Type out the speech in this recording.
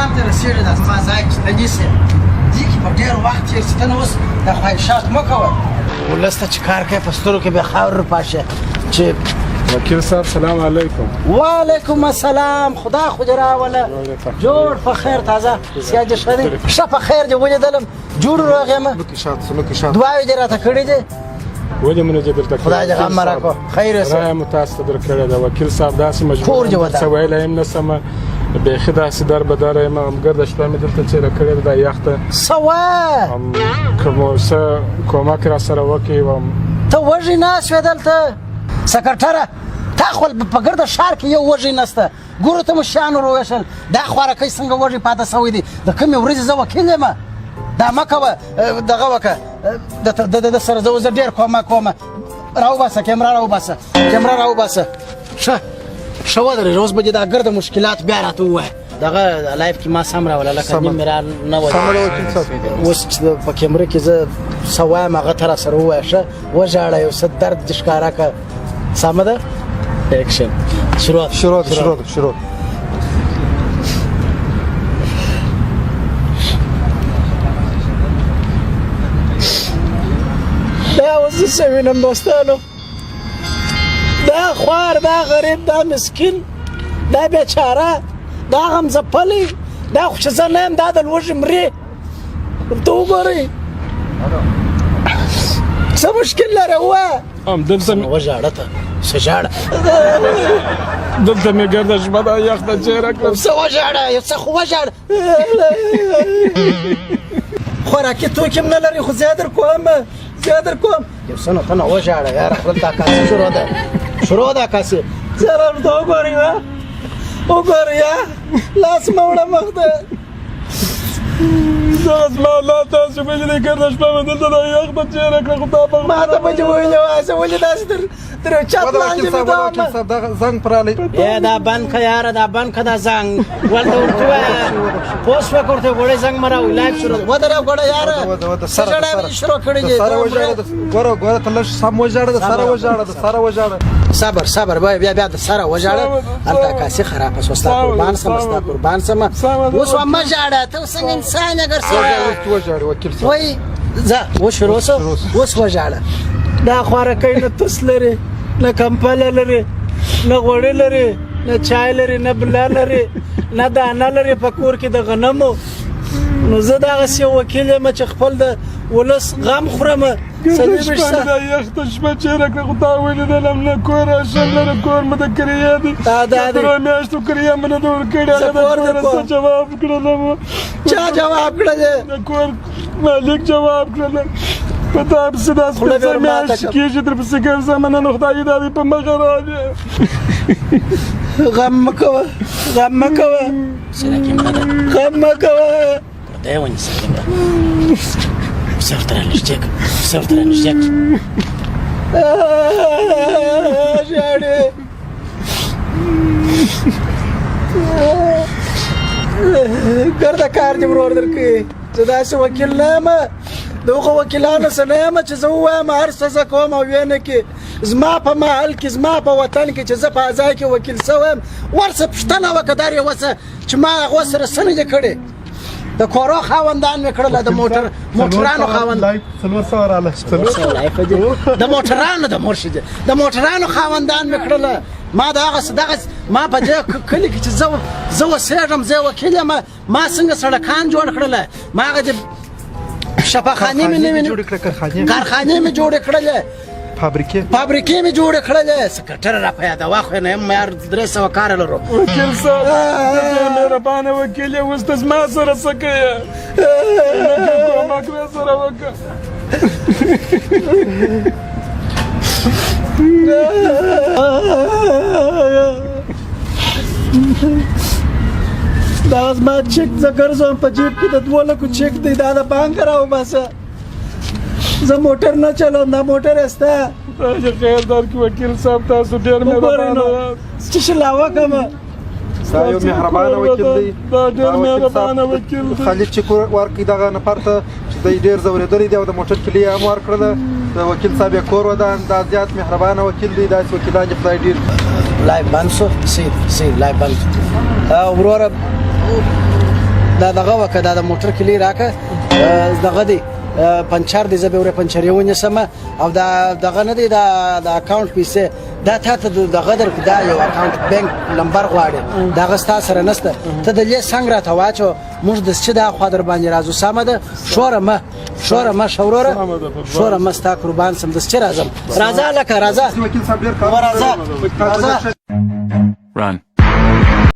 مقام ته رسېږي، دا زما ځای چې ته نیسې، دې کې په ډېر وخت تېر شي. ته نو اوس د خواهشات مه کوه. ولس ته چې کار کوې، په سترګو کې بیا خاورې ورپاشې چې وکیل صاحب، سلام علیکم. وعلیکم السلام. خدا خو دې راوله، جوړ په خیر. تازه سیا دې ښه دی؟ ښه په خیر دې ولیدلم، جوړ روغ یم. دعاوې دې راته کړې دي. ولې مونږ دې دلته؟ خدای دې غم مه راکړه، خیر اوسه. رایه مو تاسو ته درکړې ده وکیل صاحب. داسې مجبور کور دې ودان. څه ویلی هم نه سمه، بیخي داسې در به در یم. هم ګرده شپه مې دلته تېره کړې ده، دا یخ ده. څه وایه؟ هم که مو څه کومک را سره وکړي هم. ته وږی ناست وې دلته سکرټره؟ تا خو په ګرده ښار کې یو وږی نسته. ګوره ته مو شیان ور وویشل، دا خوارکی څنګه وږی پاته سوی دی. د کومې ورځې زه وکیل یم، دا مه کوه. دغه وکړه، د ده سره زه ډېر کومک کوم. راوباسه کیمره، راوباسه کیمره، راوباسه. ښه ښه ودرېږه، اوس به دې دا ګرده مشکلات بیا راته ووایه. دغه live کې ما سم راوله، لکه نیم مې را نه وه. اوس چې په کیمره کې زه څه وایم، هغه ته راسره ووایه. ښه وژاړه، یو څه درد دې ښکاره کړه. سمه ده؟ اکشن، شروع. شروع، شروع، شروع. دا اوس زه څه وینم دوستانو؟ دا خوار، دا غریب، دا مسکین، دا بیچاره، دا غم ځپلی، دا خو چې زه نه یم، دا د لوږې مري. ورته وګورئ، څه مشکل لرې ووایه. هم دلته مې وژاړه، ته څه ژاړه؟ دلته مې ګرده شپه دا یخ ته تېره کړه. څه وژاړه، یو څه خو وژاړه. خوراکي توکي هم نه لري، خو زه در کوم، زه در کوم. یو څه نو ته نه وژاړه یاره. خپل دا کاسې شروع ده، شروع ده کاسې. زه ورته وګورئ، وګورئ، لاس مه وړه مخ ته. دا زما الله تاسو ویلي، ګرده شپه مې دلته دا یخ ته تېره کړه، خو تا په ما ته به دې ویلي وای، زه ولې داسې تر یو چت لاندې مې وکیل صاحب، دا زنګ پرالی. ای دا بند که یاره، دا بند که دا زنګ. ورته ورته ووایه، پوه شوې؟ که ورته ګوړې زنګ مه راوړي. live شروع، ودره ګوړه یاره. څه ژړا مې شروع کړې دي؟ سره وژاړه، ګوره ګوره، ته لږ سم وژاړه، د سره وژاړه، د سره وژاړه. صبر صبر، بیا بیا بیا د سره وژاړه. هلته کاسي خرابه شوه. ستا قربان سم، ستا قربان سم. اوس مه ژاړه، ته څنګه انسان یې ګرځوې؟ وژاړه وکیل صاحب. وای ځه، اوس شروع شو، اوس وژاړه. دا خوارکی نه تس لري، نه کمپله لري، نه غوړي لري، نه چای لري، نه بلا لري، نه دانه لري په کور کې د غنمو. نو زه دغسې یو وکیل یم چې خپل د ولس غم خورم. شپه دا یخ ته شپه چېره کړه، خو تا ولیدلم. نه کور راشم نه کور مې د کریه دی، درو میاشتو کریه مې نه ده ورکړې. هغه د کوره څه جواب کړلم؟ چا جواب کړلی؟ د کور مالک جواب کړل. په تا پسې دا 5 میاشتې کېږي در پسې ګرځم، نن خدای دا دې په مخه راغی. غم مه کوه، غم مه کوه، غم مه کوه. خدای ونیسه کیمره سر ته رانږدې کړه، سر ته رانږدې کړه. ژاړې؟ ګرده کار دې ورور درکوي. زه داسې وکیل نه یم، د هغو وکیلانو څه نه یم چې زه ووایم هر څه زه کوم او ویې نه کړي. زما په محل کې، زما په وطن کې چې زه په ځای کې وکیل سوی یم، ورڅه پوښتنه وکړه در یې وسه چې ما هغو سره څه نه دي کړي. د کورو خاوندان مې کړل، د موټرانو خاوند 400 رااله، د موټرانو د مرشد، د موټرانو خاوندان مې کړل. ما د هغه دغه ما په دې کلي کې چې زه اوسېږم، زه وکیل یم، ما څنګه سړکان جوړ کړل، ما هغه د شفاخانې مې نوې جوړې کړې، کارخانې مې جوړې کړلې، فابریکې مې جوړې کړلې. سکرټر را په یادوه، خو نه یم یار، 300 کاره لرو. وکیل صاحب، ډېر مهربانه وکیل یې، اوس ته زما سره څه کوې؟ کومک را سره وکړه. دا زما چک زه ګرځوم په جیب کې، د 2 لکو چک دی، دا د بانک راوباسه. زه موټر نه چلوم، دا موټر ستا. خدای خیر درکړي وکیل صاحب، تاسو ډېر مهربانه یاست. څه شي لا وکړم؟ دا یو مهربانه وکیل دی، دا ډېر مهربانه وکیل دی. خالي چک ورکړي دغه نفر ته چې دی ډېر ځورېدلی دی، او د موټر کیلي یې هم ورکړله. د وکیل صاحب یې کور ودان. دا زیات مهربانه وکیل دی، داسې وکیلان دې خدای ډېر. live بند شو. سید سید live بند شو. وروره. دا دغه وکړه، دا د موټر کلی راکه. دغه دی پنچر دی، زه به ورې پنچرې ونیسم. او دا دغه نه دی، دا د اکاونټ پیسې دا تا ته دغه در، دا یو اکاونټ بانک لمبر غواړي، دغه ستا سره نسته. ته د لې څنګه راته واچو، موږ د چې دا خوا در باندې راځو. سمه ده؟ شوره مه، شوره مه شوروره، شوره مه، ستا قربان سم. د چې راځم، راځه لکه راځه. وکیل صاحب ډېر کار راځه راځه. Run.